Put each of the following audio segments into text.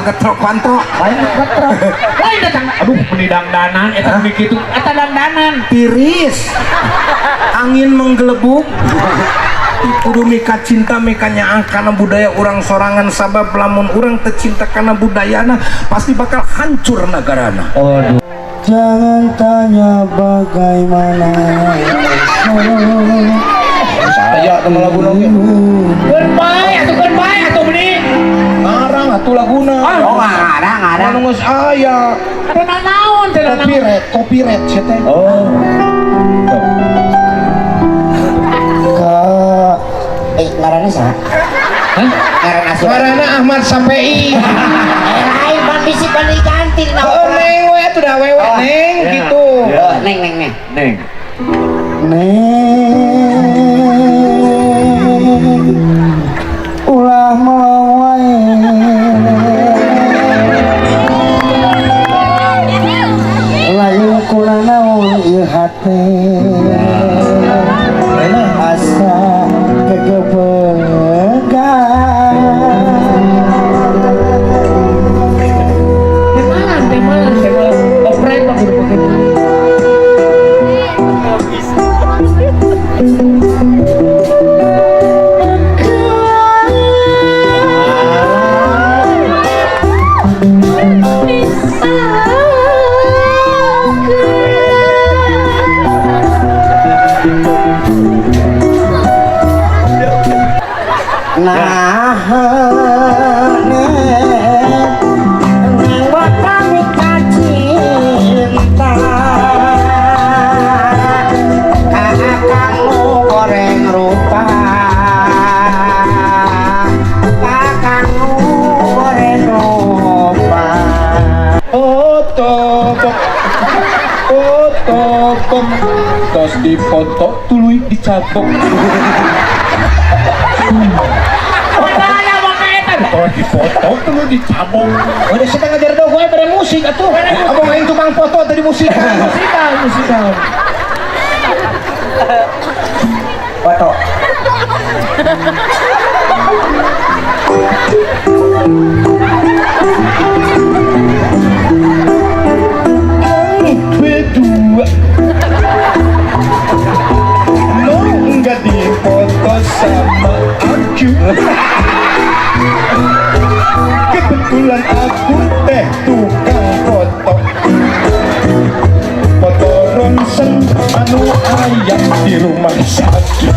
Getrok panto. Lain getrok. Lain datang. Aduh, meni dangdanan eta meni kitu. Eta dangdanan. Tiris. Angin menggelebuk. Kudu mika cinta mika nyaah kana budaya urang sorangan sabab lamun urang teu cinta kana budayana pasti bakal hancur negarana. Aduh. Jangan tanya bagaimana. Aya teh lagu oge. Keun bae atuh keun bae atuh meni. Ngarang atuh laguna. Oh, ngarang, ngarang. Anu geus aya. Teu naon teu naon. Copyright, copyright sia teh. Oh. Ke ngaranna saha? Hah? Ngaran asup. Ngaranna Ahmad Sapei. Lain pan bisi pan diganti nah. Oh, neng we atuh da wewe neng Ya. gitu. Oh, neng neng neng. Neng. Neng ulah melong wae. Layu kuna naon ieu hate. Asa kegebegan. Temalan, temalan, temalan. Oprek mah kudu pake. Nah, neng, neng batang cinta, kakangmu goreng rupa, kakangmu goreng rupa. Foto foto tos dipoto tuluy dicabok. Padahal maka eta tos dipoto tuluy dicabok. Udah saya ngajar dong gue pada musik atuh. Abang aing tukang foto tadi musik. Musikal, musikal. Foto. Berdua. Mau nggak dipoto sama aku? Kebetulan aku teh tukang foto. Foto ronsen anu ayam di rumah sakit.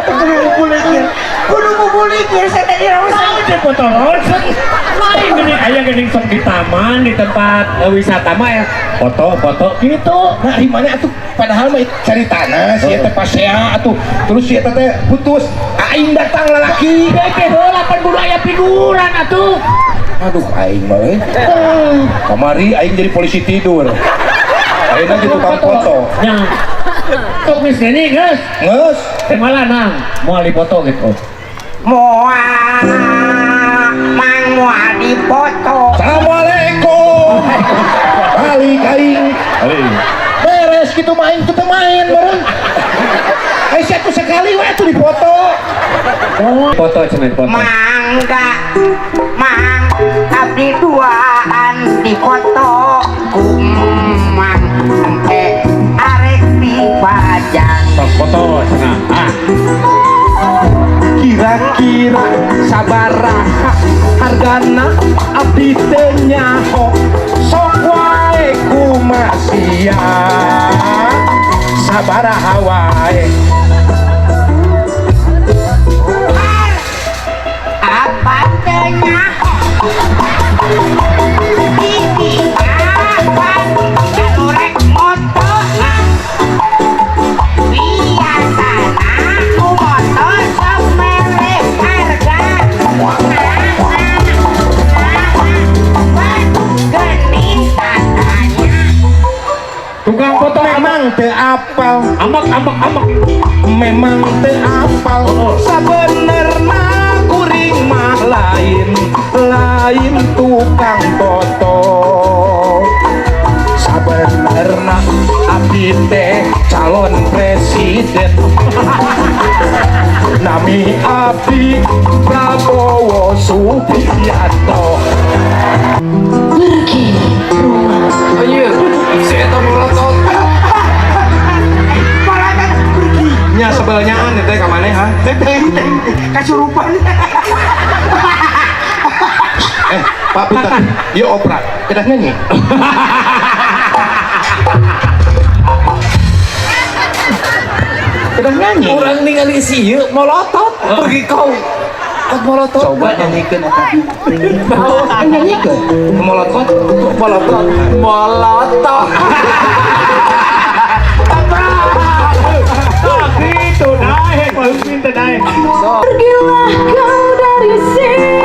Kudu bubulikir, kudu bubulikir, saya tadi ronsen. Naon teh foto ronsen? Lain geuning aya geuning sok di taman, di tempat wisata mah ya. Foto-foto gitu. Nah, di mana atuh padahal mah cari tanah si eta pasea atuh. Terus si eta teh putus, aing datang lalaki. Beke heula pan kudu aya figuran atuh. Aduh aing mah euy. Kamari aing jadi polisi tidur. Aing jadi tukang foto. Nya. Tok geus ini geus. Geus. Teh malah nang moal dipoto gitu. Moal, mang moal dipoto. Assalamualaikum. Balik aing. Balik. Beres gitu main tuh main bareng. Aing satu sekali we atuh dipoto. Foto cenah foto. Mangga, mang, abdi duaan dipoto kumang, arek dipajang. Tok foto cenah. Ah. Kira-kira sabaraha hargana abdi teu nyaho sok wae kumasia sabaraha wae. Apa teu nyaho? Ini apa? Anu rek moto. Biasana ku moto sok mere harga. Nah, katanya. Tukang foto Memang teu apal, ambek ambek ambek. Memang teu apal. Sabenerna kuring mah lain, lain tukang foto. Sabenerna Karena abdi teh calon presiden. Nami abdi Prabowo Subianto. Pergi rumah. Anjir, si eta molotot. Malah kan pergi. Nya sebelnyaan teh ka maneh, ha? Kasurupan. Eh, Pak Peter, ieu opera. Kedah nyanyi. Kedah nyanyi. Urang ningali si ieu molotot pergi kau. Kok molotot? Coba nyanyikan eta. Nyanyikan. Molotot, Molotot. Molotot. Gitu daek, pemimpin teh daek. Pergilah kau dari sini.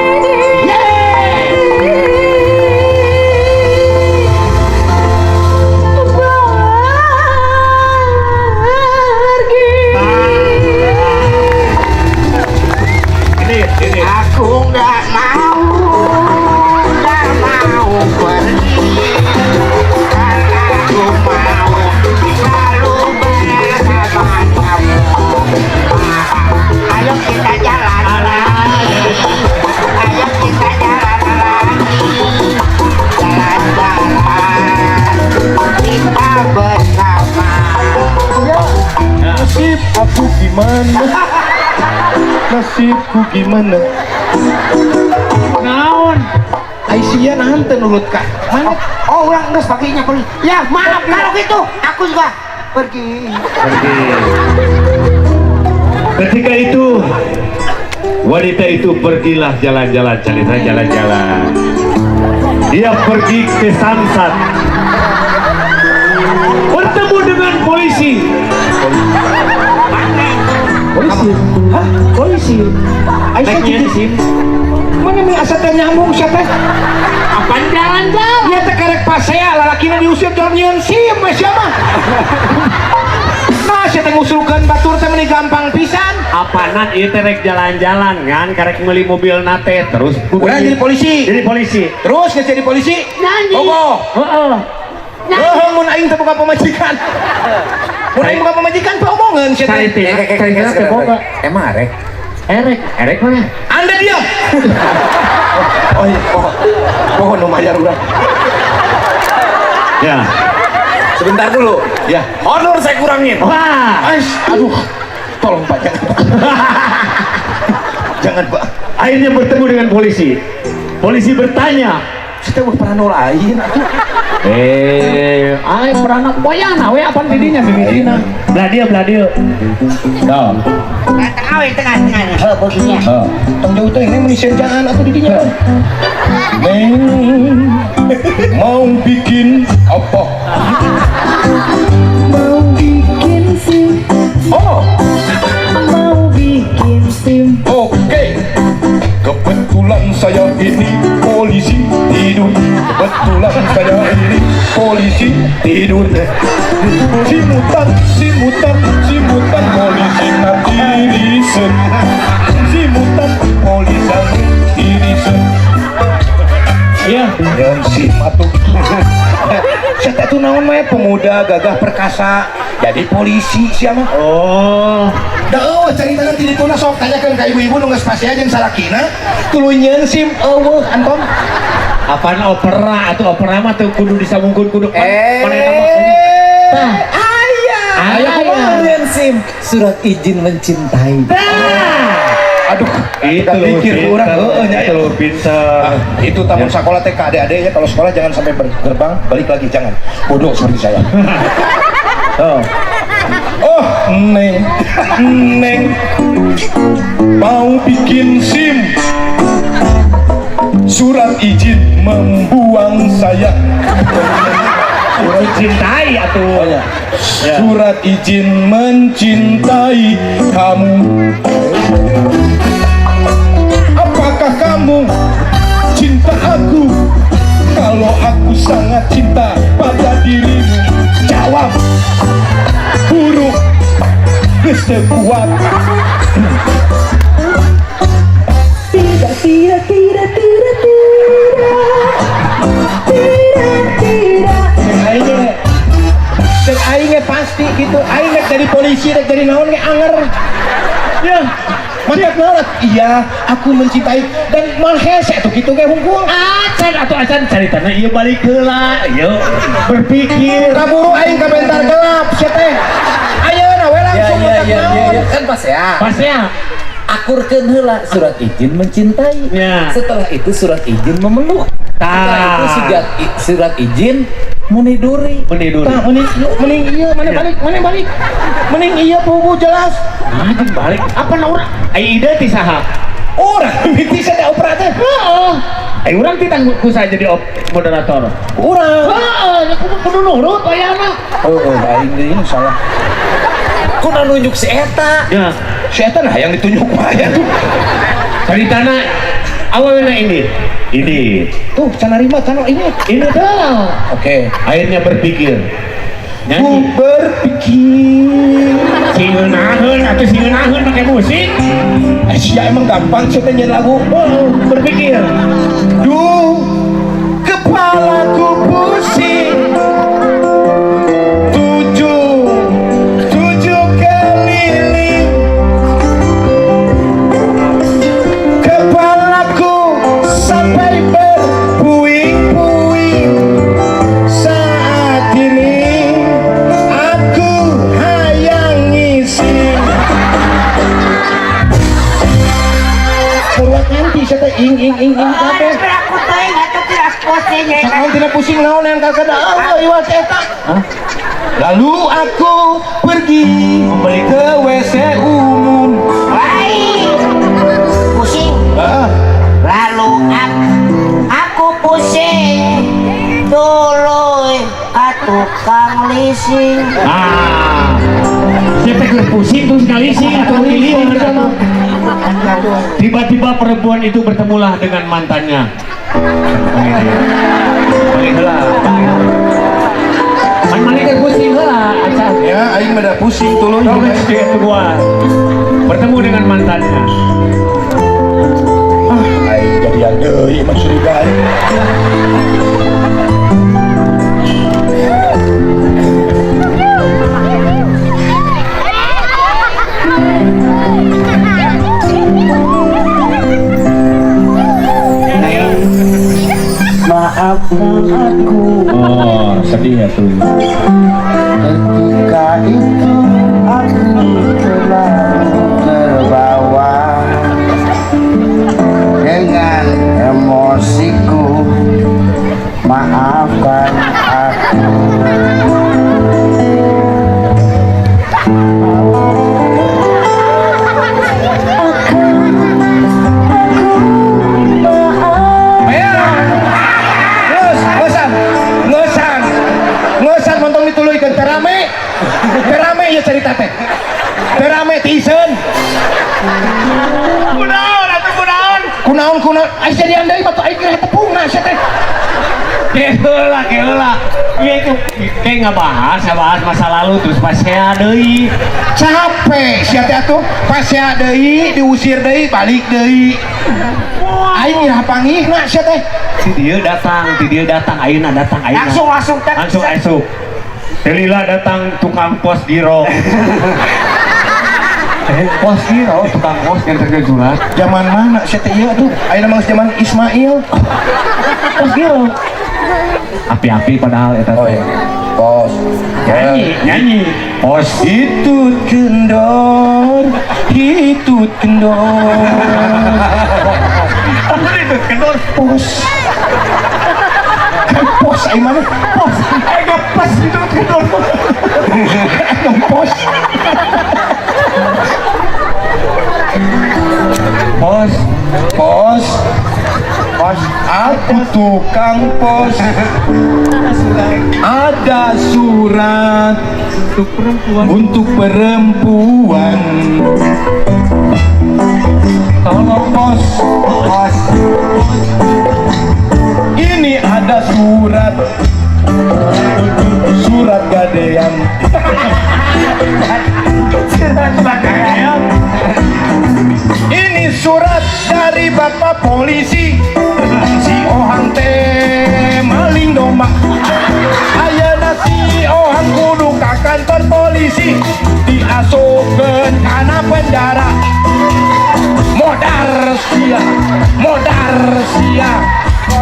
Pergi. Ini, ini. Aku nggak mau pergi. Karena aku mau selalu bersama kamu. Ayo kita jalan lagi. Ayo kita jalan lagi. Jalan-jalan kita bersama. Nasib aku gimana? Nasibku gimana? Naon? Aisyah nahan teu nurut ka mana? Oh, orang nggak paginya pergi. Ya maaf kalau gitu, aku juga pergi. Pergi. Ketika itu wanita itu pergilah jalan-jalan, cerita jalan-jalan. Dia pergi ke Samsat. Bertemu dengan polisi. Polisi. Hah? Polisi. Aisyah Naiknya jadi SIM. Mana nih asa teh nyambung sia teh? Apaan jalan-jalan? Dia teh karek pasea lalakina diusir jor nyieun SIM we sia mah. Nah, sia teh ngusulkeun batur teh meuni gampang pisan. Apanan ieu teh rek jalan-jalan ngan karek meuli mobil nate terus Urang jadi polisi. Jadi polisi. Terus geus jadi polisi? Nyanyi. Bogoh. Heeh. Heuh, mun aing teh boga pamajikan. Mun aing boga pamajikan teh omongeun sia teh. Caritina, caritina teh boga. Emang arek? Erek, erek mana? Anda diam. Oh iya, oh. Oh, nu mayar urang. Ya. Sebentar dulu. Ya. Honor saya kurangin. Wah. Ais, aduh. Tolong Pak, jangan Pak. Jangan Pak. Akhirnya bertemu dengan polisi. Polisi bertanya, Saya teh pernah lain atuh. Eh, ay peranak boyana we apaan didinya mimitina. Belah dia, belah dia. Tuh. Tengah we, tengah, tengah. Heuh, posisinya. Heeh. Tong jauh teh ini meuni jangan atuh didinya. Neng, mau bikin apa? Mau bikin SIM, Oh, mau bikin SIM. oke. Kebetulan saya ini polisi tidur. Kebetulan saya ini polisi tidur. Si mutan, si mutan, si mutan polisi nanti risen. Si mutan polisi nanti risen. Iya. Nyeun SIM atuh. Saya teh tuh naon mah pemuda gagah perkasa jadi polisi sia mah. Oh. Da eueuh caritana ti dituna sok tanyakeun ka ibu-ibu nu geus pasea jeung salakina tuluy nyeun SIM eueuh Anton. Apaan opera atau opera mah tuh kudu disambungkeun kudu Eh. mana eta mah. Tah, Aya. aya kumaha SIM? Surat izin mencintai. Aduh, Itu itu mikir pinter, urang heueuh nya. itu pinter. Ah, itu tamun sekolah teh ka adik-adiknya kalau sekolah jangan sampai bergerbang balik lagi jangan. Bodoh seperti saya. Tuh. Oh, neng, neng, mau bikin SIM, surat izin membuang saya. Mencintai atuh. Oh, ya. Ya. Surat izin mencintai kamu. Apakah kamu cinta aku? Kalau aku sangat cinta pada dirimu, jawab. Buruk geus teu kuat. Tidak, tidak, tidak, tidak, tidak. Tidak, tidak. Gitu aing rek jadi polisi, rek jadi naon ge anger. Ya. Mantap naon? Iya, aku mencintai dan mal hese tuh kitu ge hungkul. Acan atau acan caritana ieu balik heula, ieu berpikir. Kaburu aing kabentar gelap sia teh. Ayeuna we Ya langsung ya otak ya naon. ya, ya. Kan pas ya. Pas ya. Akurkeun heula surat izin mencintai. Ya. Setelah itu surat izin memeluk. Setelah Tah. itu surat izin meniduri. Meniduri. Tah, mending mending iya, mana balik, mana balik. Mending iya bubu jelas. Anjing balik. Apa na urang? Ai ide ti saha? Urang mimiti sada opera teh. Heeh. Ai urang ti tangguh kusaha jadi moderator. Urang. Heeh, ya kudu kudu nurut ayana. Oh, oh, aing deui nu salah. Kudu nunjuk si eta. Ya, Si eta nah yang ditunjuk mah ya tuh. caritana awalnya ini. Ini. Tuh, can narima can ini. Ini dah. Oke. Akhirnya berpikir. Ku Nyanyi. berpikir. Singeunaheun atuh singeunaheun pakai musik. Eh, sia emang gampang sih teh nyanyi lagu. Oh, berpikir. Duh, kepalaku pusing. Tujuh, tujuh keliling. Kepalaku sampai berpuing-puing. Saat ini aku hayang ngising. Purwa kanti saya teh ing ing ing ing kabeh. Aku teuing atuh tiras pusing ya. Naon tidak pusing naon yang kakak Allah iwas eta. Lalu aku pergi ke WC umum. Wai. Pusing. Ah, Lalu aku pusing. Tuluy ka tukang leasing. Ah. Siapa yang pusing terus kali sih atau keliling. Tiba-tiba perempuan itu bertemulah dengan mantannya. Balik heula, balik heula. Man maneh keur pusing heula, acan. Ya, aing mah da pusing tuluy. Terus dia kedua bertemu dengan mantannya. Ah, aing jadian deui mah curiga aing. Maafkan aku. Oh, sedih ya tuh. Ketika itu aku terlalu terbawa dengan emosiku. Maafkan aku. Ayo. Geus, ngeusan. Ngeusan. Ngeusan montong dituluykeun teu rame. Teu rame ieu carita teh. Teu rame tiiseun. Kunaon atuh kunaon? Kunaon kunaon? Aing jadian deui mah tuh aing kira tepungna sia teh. Keheula, keheula. Ieu itu kayak nggak bahas masa lalu terus pas saya deui. Capek sia teh atuh. Pas sia deui diusir deui balik deui. Aing iraha panggihna sia teh. Si dia datang, ayeuna datang, ayeuna. Langsung langsung tek. Langsung asup. Telila datang tukang pos giro. Pos giro, tukang pos nganterkeun surat. Zaman mana sia teh ieu atuh? Ayeuna mah geus zaman Ismail. Pos giro. Api-api padahal eta. Oh iya. Pos. Nyanyi, nyanyi. Pos. Hitut kendor, hitut kendor. Apa itu kendor? Pos. Kan pos aing mana? Pos. Eh nggak pas itu kendor. Kan pos. Pos. Pos. Pos. Aku tukang pos. Ada surat Untuk perempuan. untuk perempuan. Tolong. Pos. Pos. Ini ada surat. Surat gadean. Ini surat dari bapak polisi. Si Ohang teh maling domba. Ayeuna si Ohang kudu ka kantor polisi. sia, modar sia.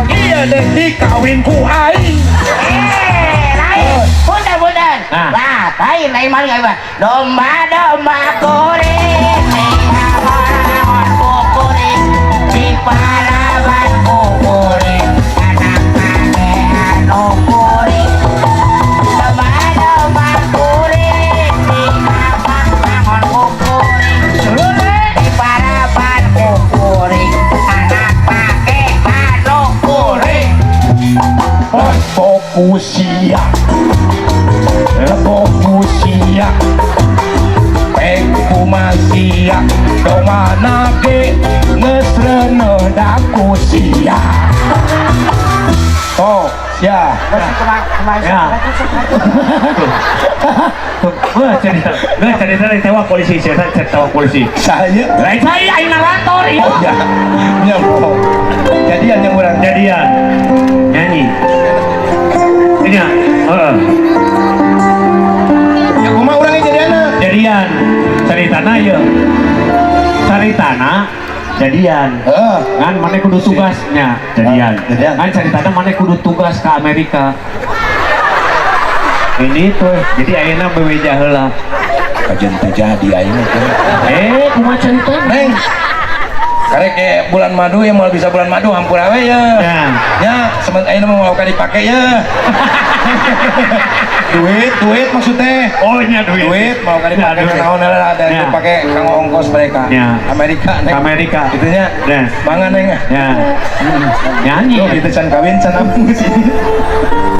Iya deh dikawin ku aing. Eh, lain. Punten, punten. Nah. Lah, lain lain maling aing mah. Domba domba kuring, angon kukuring, di paraban kukuring, anak maneh anu kuring. Domba domba kuring, di angon kukuring, di paraban kukuring, anak maneh anu kuring. Fokus sia, fokus sia, pek kumasia, domana ge geus reuneuh daku sia. Oh, sia. Ya. Wah, cerita. Nggak cerita dari tewak polisi, cerita cerita tewak polisi. Saya Lain saya aing narator ieu. Oh ya, nyampo. Jadian yang urang. Jadian. Nyanyi. Ini ya. Heeh. Ya kumaha urang ge jadianna? Jadian. Ceritana ieu. Caritana jadian. Heeh. Ngan maneh kudu tugasnya jadian. Jadian. Ngan caritana maneh kudu tugas ke Amerika. Ini tuh, jadi ayeuna bebeja heula. Kajian teu jadi ayeuna teh. Eh, kumaha caritana? Neng. Karek ke bulan madu ya, mau bisa bulan madu hampura we ya. Ya. Ya, semen ayeuna mah mau dipake ya. Duit, duit maksudnya. Oh, nya duit. Duit mau kali Ya, dipake duit. naon lah ada Ya. dipake kanggo ongkos mereka. Ya. Amerika neng. Amerika. Itunya. Ya. Mangga neng. Ya. Nyanyi. Tuh gitu can kawin can apa sih.